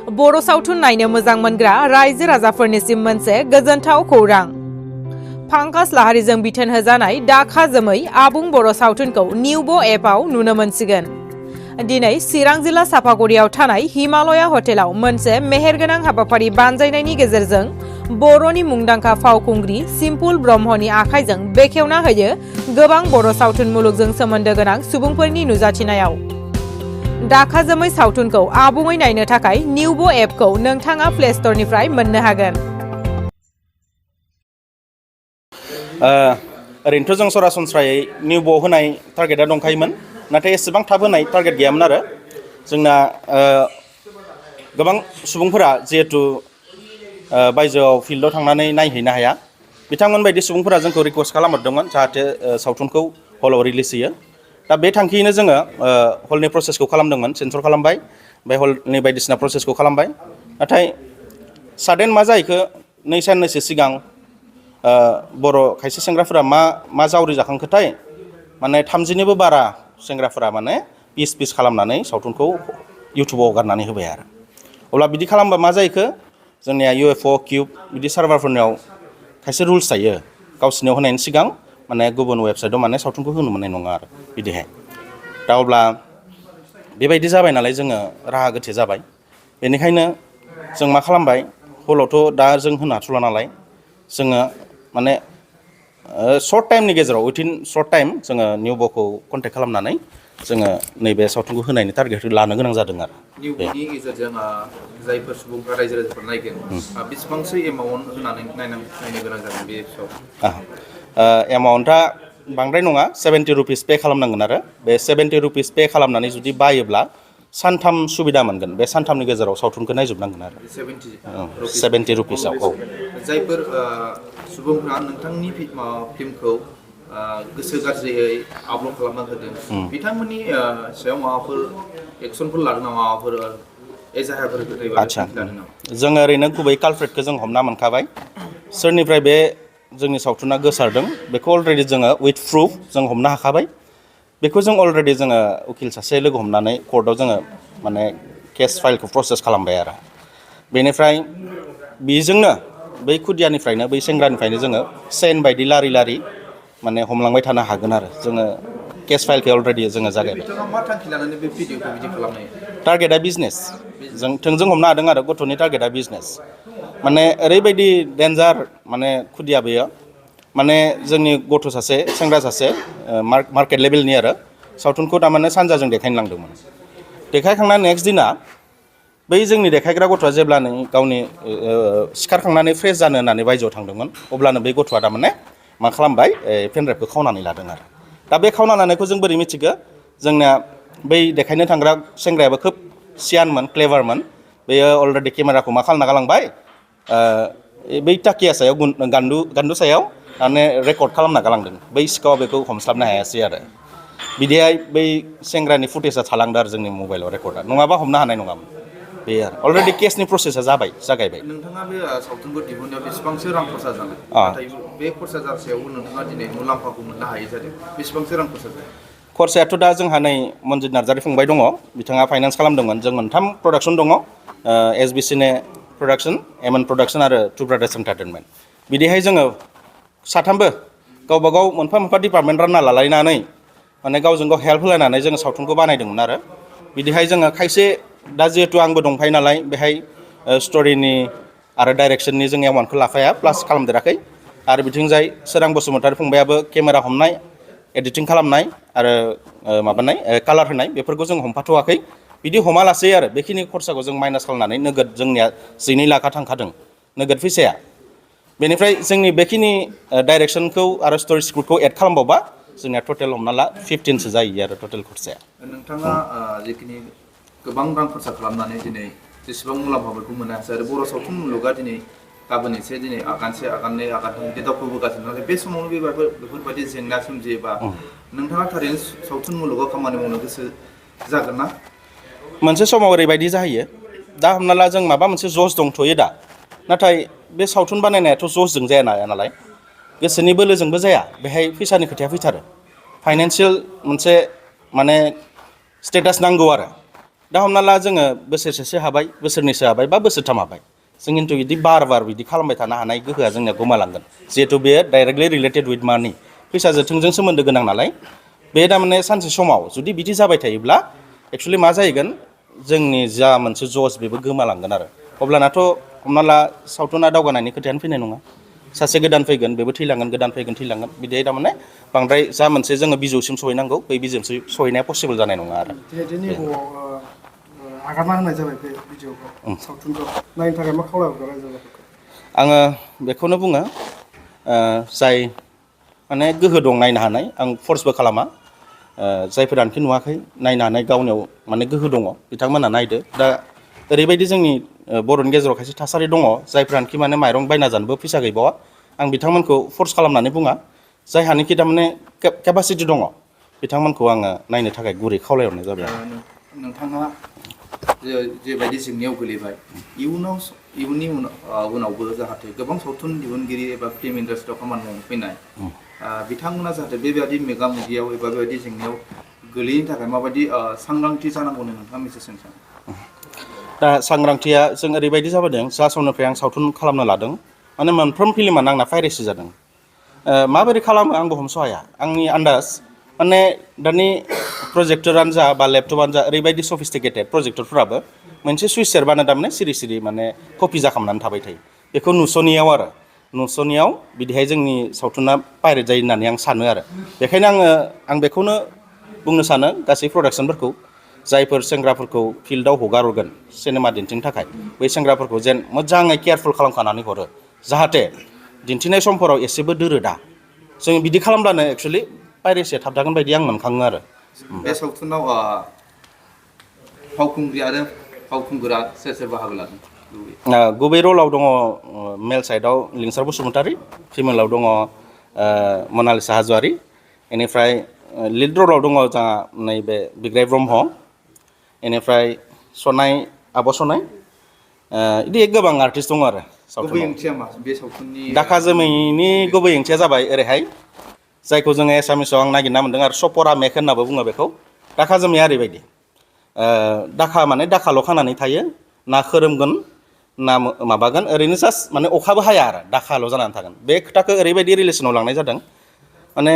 बर' सावथुन नायनो मोजां मोनग्रा रायजो राजाफोरनिसिम मोनसे गोजोनथाव खौरां। पंकज लाहारीजों बिथोन होजानाय दाखा जोमै आबुं बर' सावथुनखौ निउब एपआव नुनो मोनसिगोन। दिनै चिरां जिल्ला सापागुरियाव थानाय हिमालया हटेलाव मोनसे मेहेरगोनां हाबाफारि बानजायनायनि गेजेरजों बर'नि मुंदांखा फावखुंग्रि सिम्पुल ब्रह्मनि आखाइजों बेखेवना होयो गोबां बर' सावथुन मुलुगजों सोमोन्दो गोनां सुबुंफोरनि नुजाथिनायाव। दाखा जोमै सावथुनखौ आबुङै नायनो थाखाय निउब एपखौ नोंथाङा प्ले स्ट'रनिफ्राय मोननो हागोन। ओरैनोथ' जों सरासनस्रायै निउबआव होनाय टारगेटआ दंखायोमोन, नाथाय एसेबां थाब होनाय टारगेट गैयामोन आरो जोंना गोबां सुबुंफोरा जिहेथु बायजोआव फिल्डआव थांनानै नायहैनो हाया, बिथांमोन बायदि सुबुंफोरा जोंखौ रिकुवेस्ट खालामहरदोंमोन जाहाथे सावथुनखौ हलाव रिलिज होयो। दा बे थांखियैनो जोङो हलनि प्रसेसखौ खालामदोंमोन, सेन्सर खालामबाय, ओमफ्राय हलनि बायदिसिना प्रसेसखौ खालामबाय। नाथाय साडेन मा जाहैखो, नै साननैसो सिगां बर' खायसे सेंग्राफोरा मा जावरि जाखांखोथाय, माने 30निबो बारा सेंग्राफोरा माने पिस खालामनानै सावथुनखौ इउटुबाव हगारनानै होबाय आरो। अब्ला बिदि खालामबा मा जाहैखो, जोंनिया UFO किउब बिदि सार्भारफोरनियाव खायसे रुल्स थायो, गावसिनियाव होनायनि सिगां माने गुबुन वेबसाइटआव माने सावथुनखौ होनो मोननाय नङा आरो बिदिहाय। दा अब्ला बेबायदि जाबाय नालाय जोङो राहा गोथे जाबाय। बेनिखायनो जों मा खालामबाय, हलावथ' दा जों होनो हाथ'ला नालाय, जोङो माने सर्ट टाइमनि गेजेराव उइथिन सर्ट टाइम जोङो निउबखौ कन्टेक्ट खालामनानै जोङो नैबे सावथुनखौ होनायनि टारगेटखौ लानो गोनां जादों आरो। निउबनि गेजेरजों जायफोर सुबुंफ्रा रायजो राजाफोर नायगोन, बेसेबांसो एमाउन्ट होनानै नायनो गोनां जागोन बे एप्सआव? एमाउन्टआ बांद्राय नङा, 70 रुपिस पे खालामनांगोन आरो बे 70 रुपिस पे खालामनानै जुदि बायोब्ला सानथाम सुबिदा मोनगोन। बे सानथामनि गेजेराव सावथुनखौ नायजोबनांगोन आरो 70 रुपिसाव। औ, जायफोर सुबुंफ्रा नोंथांनि फिल्मखौ गोसो गाज्रियै आपल'ड खालामना होदों, बिथांमोननि सायाव माबाफोर एक्सनफोर लादों नामा, माबाफोर एजाहारफोर होनाय आदसा, जोङो ओरैनो गुबै कालप्रेटखौ जों हमना मोनखाबाय। सोरनिफ्राय बे जोंनि सावथुना गोसारदों बेखौ अलरेडि जोङो उइथ प्रुफ जों हमनो हाखाबाय। बेखौ जों अलरेडि जोङो उकिल सासे लोगो हमनानै कर्टआव जोङो माने केस फाइलखौ प्रसेस खालामबाय आरो। बेनिफ्राय बेजोंनो बै खुदियानिफ्रायनो, बै सेंग्रानिफ्रायनो जोङो चेन बायदि लारि माने हमलांबाय थानो हागोन आरो। जोङो केस फाइलखौ अलरेडि जोङो जागायबाय। बिथाङा मा थांखि लानानै बे भिडिअखौ बिदि खालामनाय? टारगेटआ बिजनेस, जों थोंजों हमनो हादों आरो गथ'नि टारगेटआ बिजनेस। माने ओरैबायदि डेन्जार माने खुदिया बेयो, माने जोंनि गथ' सासे, सेंग्रा सासे मार्केट लेभेलनि आरो सावथुनखौ थारमाने सानजाजों देखायनो लांदोंमोन। देखायखांना नेक्स्ट दिना बै जोंनि देखायग्रा गथ'आ जेब्लानो गावनि सिखारखांनानै फ्रेस जानो होननानै बायजोआव थांदोंमोन, अब्लानो बै गथ'आ थारमाने मा खालामबाय, पेनड्राइभखौ खावनानै लादों आरो। दा बे खावना लानायखौ जों बोरै मिथिगो, जोंनिया बै देखायनो थांग्रा सेंग्रायाबो खोब सियानमोन, क्लेभारमोन। बेयो अलरेडि केमेराखौ मा खालामना गालांबाय, बै टाकिया सायाव गान्दु सायाव माने रेकर्ड खालामना गालांदों। बै सिखावा बेखौ हमस्लाबनो हायासै आरो। बिदिहाय बै सेंग्रानि फुटेजआ थालांदों आरो जोंनि मबाइलाव रेकर्डआ, नङाबा हमनो हानाय नङामोन। बे आरो अलरेडि केसनि प्रसेसा जागायबाय। नोंथाङा बे सावथुनखौ दिहुननायाव बेसेबांसो रां खरसा जादों? नाथाय बे खरसा जासेयावबो नोंथाङा दिनै मुलाम्फाखौ मोननो हायै जादों। बेसेबांसो रां खरसा जादों? खरसायाथ' दा जोंहा नै मनजित नार्जारि फंबाय दङ, बिथाङा फाइनान्स खालामदोंमोन। जों मोनथाम प्रडाक्सन दङ, SBCने प्रडाक्सन, एमएन प्रडाक्सन आरो टु ब्रादार्स एन्टारटेनमेन्ट। बिदिहाय जोङो साथामबो गावबागाव मोनफा डिपार्टमेन्ट रानना लालायनानै माने गावजों गाव हेल्प होलायनानै जोङो सावथुनखौ बानायदोंमोन आरो। बिदिहाय जोङो खायसे, दा जिहेतु आंबो दंफायो नालाय बेहाय स्ट'रिनि आरो डाइरेक्सननि जों एमाउन्टखौ लाफाया, प्लास खालामदेराखै। आरो बिथिंजाय सोरां बसुमतारी फंबायाबो केमेरा हमनाय, एडिटिं खालामनाय आरो माबानाय कालार होनाय बेफोरखौ जों हमफाथ'वाखै। बिदि हमालासै आरो बेखिनि खरसाखौ जों माइनास खालामनानै नोगोद जोंनिया 12 लाखा थांखादों नोगोद फैसाया। बेनिफ्राय जोंनि बेखिनि डाइरेक्सनखौ आरो स्ट'रि स्क्रिप्टखौ एड खालामबावबा जोंनिया टटेल हमना ला 15सो जायो आरो टटेल खरसाया। नोंथाङा जिखिनि गोबां रां खरसा खालामनानै दिनै जेसेबां मुलाम्फाफोरखौ मोननो हासै आरो बर' सावथुन मुलुगा दिनै गाबोन एसे दिनै आगानसे आगाननै आगानथाम बिदि दावखोबोगासिनो दं। बे समावनो बेफोरबायदि जेंना सोमजियोबा नोंथाङा थारैनो सावथुन मुलुगाव खामानि मावनो गोसो जागोन ना? मोनसे समाव ओरैबायदि जाहैयो, दा हमना ला जों माबा मोनसे जस दंथ'यो दा, नाथाय बे सावथुन बानायनायाथ' जसजों जाया नालाय, गोसोनि बोलोजोंबो जाया, बेहाय फैसानि खोथाया फैथारो। फाइनान्सियेल मोनसे माने स्टेटास नांगौ आरो। दा हमना ला जोङो बोसोरसेसो हाबाय बोसोरनैसो हाबाय बा बोसोरथाम हाबाय जों खिन्थु बिदि बार बिदि खालामबाय थानो हानाय गोहोआ जोंनिया गोमालांगोन जिहेतु बेयो डाइरेक्टलि रिलेटेड उइथ मानि फैसाजों थोंजों सोमोन्दो गोनां नालाय बे थारमाने सानसे समाव जुदि बिदि जाबाय थायोब्ला एक्सुवेलि मा जाहैगोन जोंनि जा मोनसे जस बेबो गोमालांगोन आरो अब्लानाथ' हमना ला सावथुना दावगानायनि खोथायानो फैनाय नङा सासे गोदान फैगोन बेबो थैलांगोन गोदान फैगोन थैलांगोन बिदि थारमाने बांद्राय जा मोनसे जोङो बिजौसिम सहैनांगौ बै बिजौसिम सहैनाया पसिबल जानाय नङा आरो आगारना होनाय जाबाय बे भिडिअखौ सावथुनखौ नायनो थाखाय मा खावलायहरगोन रायजो राजाफोरखौ आङो बेखौनो बुङो जाय माने गोहो दं नायनो हानाय आं फर्सबो खालामा जायफोरानोखि नुवाखै नायनो हानाय गावनियाव माने गोहो दङ बिथांमोना नायदो दा ओरैबायदि जोंनि बर'नि गेजेराव खायसे थासारि दङ जायफ्रानोखि माने माइरं बायना जानोबो फैसा गैबावा आं बिथांमोनखौ फर्स खालामनानै बुङा जायहानिखि थारमाने केपासिटि दङ बिथांमोनखौ आङो नायनो थाखाय गुरै खावलायहरनाय जाबाय नोंथाङा जेबायदि जेंनायाव गोलैबाय इयुननि उनावबो जाहाथे गोबां सावथुन दिहुनगिरि एबा फिल्म इन्डास्ट्रियाव खामानि मावनो फैनाय बिथांमोना जाहाथे बेबायदि मोगा मोगियाव एबा बेबायदि जेंनायाव गोलैयैनि थाखाय माबायदि सांग्रांथि जानांगौनो नोंथाङा मेसेज होनो सानो दा सांग्रांथिया जों ओरैबायदि जाबोदों जा समनिफ्राय आं सावथुन खालामनो लादों माने मोनफ्रोम फिल्मानो आंना पाइरेसि जादों माबोरै खालामो आंबो हमस' हाया आंनि आन्दाज माने दानि प्रजेक्टरानो जा बा लेपटपानो जा ओरैबायदि सफिस्टिकेटेड प्रजेक्टरफोराबो मोनसे सुइच सेरबानो थारमाने सिरि सिरि माने कपि जाखांनानै थाबाय थायो बेखौ नुस'नियाव बिदिहाय जोंनि सावथुना पाइरेट जायो होननानै आं सानो आरो बेखायनो आं बेखौनो बुंनो सानो गासै प्रडाक्सनफोरखौ जायफोर सेंग्राफोरखौ फिल्डआव हगारहरगोन सिनेमा दिन्थिनो थाखाय बै सेंग्राफोरखौ जेन मोजाङै केयारफुल खालामखानानै हरो जाहाथे दिन्थिनाय समफोराव एसेबो दोरोदा जों बिदि खालामब्लानो एक्सुवेलि पाइरेसिया थाबथागोन बायदि आं मोनखाङो आरो बे सावथुनाव फावखुंग्रि आरो फावखुंगुरा सोर बाहागो लादों गुबै रलाव दङ मेल साइडआव लिंसार बसुमतारी फिमेलाव दङ मनालिसा हाज'वारि बेनिफ्राय लिड रलाव दङ जोंहा नैबे बिग्राय ब्रह्म बेनिफ्राय आब' सनाय बिदि गोबां आर्टिस्ट दङ आरो गुबै ओंथिया मा बे सावथुननि दाखा जोमैनि गुबै ओंथिया जाबाय ओरैहाय जायखौ जोङो एसामिसाव आं नागिरना मोन्दों आरो सपरा मेक होननाबो बुङो बेखौ दाखा जोमैया ओरैबायदि दाखा माने दाखाल' खानानै थायो ना खोरोमगोन ना माबागोन ओरैनो जास्ट माने अखाबो हाया आरो दाखाल' जानानै थागोन बे खोथाखौ ओरैबायदि रिलेसनाव लांनाय जादों माने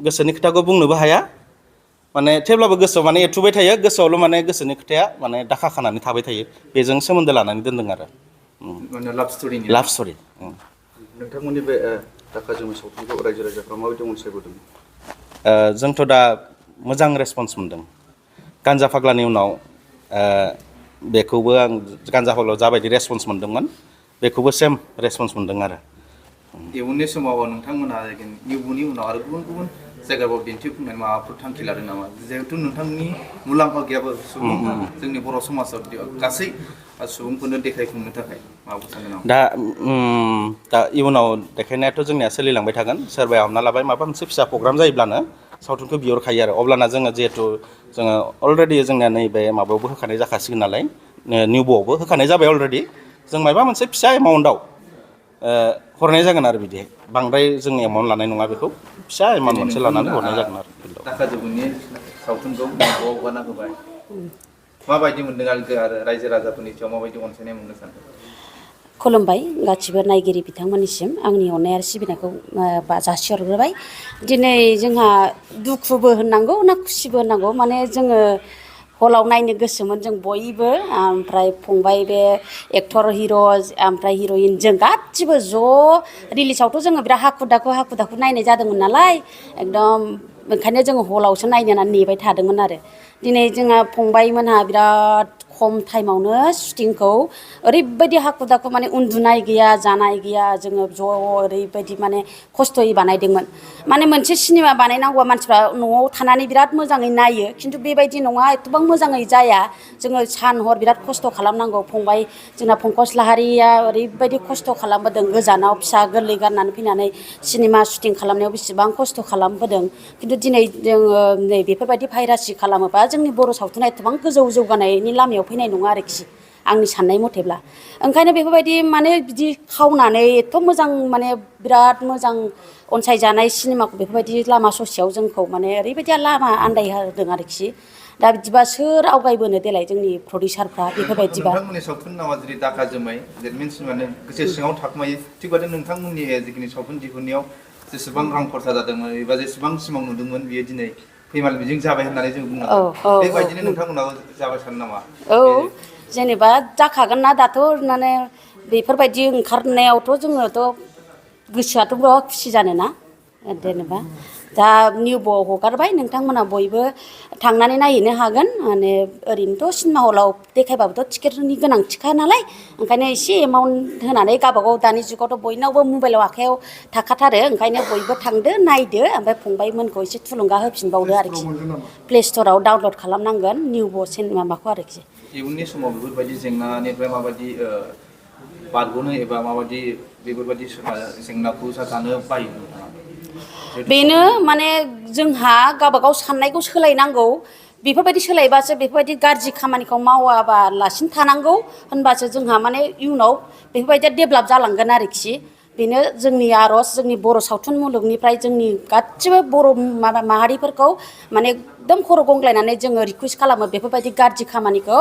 गोसोनि खोथाखौ बुंनोबो हाया माने थेवब्लाबो गोसोआव माने एरथुबाय थायो गोसोआवल' माने गोसोनि खोथाया माने दाखा खानानै थाबाय थायो बेजों सोमोन्दो लानानै दोनदों आरो लाभ स्ट'रि नोंथांमोननि बे दाखा जोमै सावथुनखौ रायजो राजाफ्रा माबायदि अनसायबोदों जोंथ' दा मोजां रेसपन्स मोनदों गान्जा फाग्लानि उनाव बेखौबो आं गान्जा फाग्लायाव जाबायदि रेसपन्स मोनदोंमोन बेखौबो सेम रेसपन्स मोनदों आरो इयुननि समाव नोंथांमोना निउबुनि उनाव आरो गुबुन गुबुन जायगाफ्राव दिन्थिफुंनाय माबाफोर थांखि लादों नामा जिहेथु नोंथांनि मुलाम्फा गैयाबो सुबुं जोंनि बर' समाजाव गासै सुबुंफोरनो देखायफुंनो थाखाय माबाफोर सानो नामा दा इयुनाव देखायनायाथ' जोंनिया सोलिलांबाय थागोन सोरबाया हमना लाबाय माबा मोनसे फिसा प्रग्राम जायोब्लानो सावथुनखौ बिहरखायो आरो अब्लाना जोङो जिहेथु जोङो अलरेडि जोंनिया नैबे माबायावबो होखानाय जाखासिगोन नालाय निउबआवबो होखानाय जाबाय अलरेडि जों माबा मोनसे फिसा एमाउन्टआव हरनाय जागोन आरो बिदि बांद्राय जों एमाउन्ट लानाय नङा बेखौ फिसा एमाउन्ट मोनसे लानानै हरनाय जागोन आरो दाखा जोमैनि सावथुनखौ हगारना होबाय माबायदि मोनदों आरो रायजो राजाफोरनि सायाव माबायदि अनसायनाय मोननो सानदों खुलुमबाय गासिबो नायगिरि बिथांमोननिसिम आंनि अननाय आरो सिबिनायखौ जासिहरग्रोबाय दिनै जोंहा दुखुबो होननांगौ ना खुसिबो होननांगौ माने जोङो हलाव नायनो गोसोमोन जों बयबो ओमफ्राय फंबाय बे एक्टर हिर' ओमफ्राय हिर'इन जों गासिबो ज' रिलिसावथ' जोङो बिराद हाखु दाखु नायनाय जादोंमोन नालाय एकदम ओंखायनो जोङो हलावसो नायनो होननानै नेबाय थादोंमोन आरो दिनै जोंहा फंबायमोनहा बिराद खम टाइमावनो शुटिंखौ ओरैबायदि हाखु दाखु माने उन्दुनाय गैया जानाय गैया जोङो ज' ओरैबायदि माने खस्थ'यै बानायदोंमोन माने मोनसे सिनेमा बानायनांगौआ मानसिफ्रा न'आव थानानै बिराद मोजाङै नायो खिन्थु बेबायदि नङा एथबां मोजाङै जाया जोङो सान हर बिराद खस्थ' खालामनांगौ फंबाय जोंना पंकज लाहारिया ओरैबायदि खस्थ' खालामबोदों गोजानाव फिसा गोरलै गारनानै फैनानै सिनेमा शुटिं खालामनायाव बेसेबां खस्थ' खालामबोदों खिन्थु दिनै जोङो नै बेफोरबायदि भाइरासि खालामोबा जोंनि बर' सावथुना एथबां गोजौ जौगानायनि लामायाव फैनाय नङा आरोखि आंनि साननाय मथेब्ला ओंखायनो बेफोरबायदि माने बिदि खावनानै एथ' मोजां माने बिराद मोजां अनसायजानाय सिनेमाखौ बेफोरबायदि लामा ससेयाव जोंखौ माने ओरैबायदि लामा आन्दायहोदों आरोखि दा बिदिबा सोर आवगायबोनो देलाय जोंनि प्रडिउसारफ्रा बेफोरबायदिबा नोंथांमोननि सावथुन नामा जुदि दाखा जोमै देट मिन्स माने गोसो सिङाव थाखुमायो थिग बादि नोंथांमोननि जिखिनि सावथुन दिहुननायाव जेसेबां रां खरसा जादोंमोन एबा जेसेबां सिमां नुदोंमोन बियो दिनै फैमाल मिजिं जाबाय होननानै जों बुंनांगोन बेबायदिनो नोंथांमोनाबो जाबाय सानो नामा? औ जेनेबा जाखागोन ना दाथ' माने बेफोरबायदि ओंखारनायावथ' जोङोथ' गोसोआथ' बिराद खुसि जानोना जेनेबा दा निउब'आव हगारबाय नोंथांमोना बयबो थांनानै नायहैनो हागोन माने ओरैनोथ' सिनेमा हलाव देखायबाबोथ' टिकेटनि गोनांथिखा नालाय ओंखायनो एसे एमाउन्ट होनानै गावबागाव दानि जुगावथ' बयनावबो मबाइलाव आखायाव थाखाथारो ओंखायनो बयबो थांदो नायदो ओमफ्राय फंबायमोनखौ एसे थुलुंगा होफिनबावदो आरोखि प्ले स्ट'राव डाउनलड खालामनांगोन निउब' माबाखौ आरोखि इयुननि समाव बेफोरबायदि जेंनानिफ्राय माबायदि बारग'नो एबा माबायदि बेफोरबायदि जेंनाखौ जानो बायो नोंथाङा? बेनो माने जोंहा गावबागाव साननायखौ सोलायनांगौ बेफोरबायदि सोलायबासो बेफोरबायदि गाज्रि खामानिखौ मावाबालासिनो थानांगौ होनबासो जोंहा माने इयुनाव बेफोरबायदिया डेभेलप जालांगोन आरोखि बेनो जोंनि आर'ज जोंनि बर' सावथुन मुलुगनिफ्राय जोंनि गासिबो बर' माहारिफोरखौ माने एकदम खर' गंग्लायनानै जोङो रिकुवेस्ट खालामो बेफोरबायदि गाज्रि खामानिखौ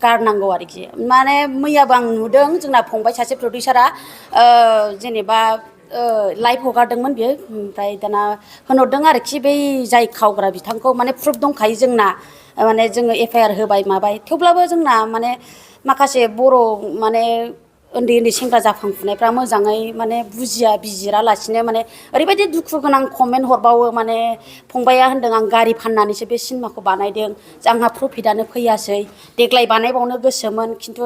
गारनांगौ आरोखि माने मैयाबो आं नुदों जोंना फंबाय सासे प्रडिउसारा जेनेबा लाइभ हगारदोंमोन बियो ओमफ्राय दाना होनहरदों आरोखि बै जाय खावग्रा बिथांखौ माने प्रुफ दंखायो जोंना माने जोङो एफआइआर होबाय माबाय थेवब्लाबो जोंना माने माखासे बर' माने उन्दै उन्दै सेंग्रा जाखांफुनायफ्रा मोजाङै माने बुजिया बिजिरालासिनो माने ओरैबायदि दुखु गोनां कमेन्ट हरबावो माने फंबाया होनदों आं गारि फाननानैसो बे सिनेमाखौ बानायदों आंहा प्रफिटआनो फैयासै देग्लाय बानायबावनो गोसोमोन खिन्थु